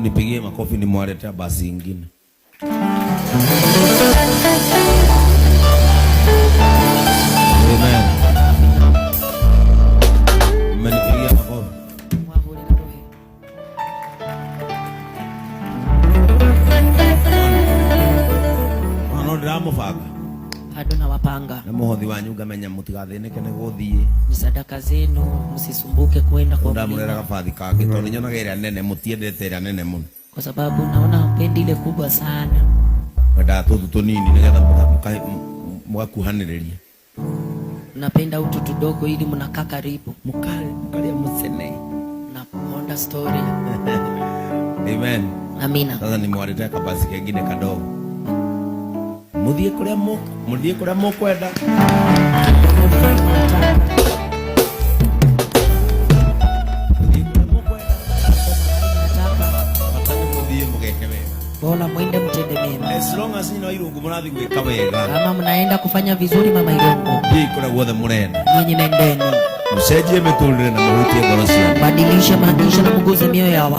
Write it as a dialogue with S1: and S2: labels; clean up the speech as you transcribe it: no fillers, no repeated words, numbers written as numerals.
S1: Mnipigie makofi nimwaletea basi ingine. Amen. Mmenipigia makofi.
S2: Mwahũrĩra rũhĩ.
S1: No ndiramũbanga.
S2: Bado nawapanga.
S1: Na mũhothi wanyu ngamenya mũtigathĩnĩke nĩ gũthiĩ.
S2: Ni sadaka zenu, msisumbuke kwenda kwa
S1: Ndamũrera
S2: mlima,
S1: gabathi kangĩ tondũ nyonaga ĩrĩa nene mũtiendete ĩrĩa nene mũno.
S2: Kwa sababu naona hampendi ile kubwa sana.
S1: Mwendaga tũtũ tũnini nĩgetha mũgakuhanĩrĩria.
S2: Mnapenda utu tudogo ili mnakaa karibu.
S1: Mũkarĩa mũcene.
S2: Na kuonda story.
S1: Amen.
S2: Amina.
S1: Sasa nimwaletea kabasi kengine kadogo. Muthie kuria mukwenda. Muthie kuria mukwenda.
S2: Nataka
S1: Bata nĩ muthie mugeke wega.
S2: bora mwende mtende mema.
S1: As long as nyina wa Irungu mũrathi gwĩka wega.
S2: Kama mnaenda kufanya vizuri, mama Irungu,
S1: Thiĩi kũrĩa guothe mũrenda.
S2: Nyinyi nendeni,
S1: Mũcenjie mĩtũrĩre na mũhutie ngoro cianyu.
S2: Badilisha maisha na mguze mioyo ya watu.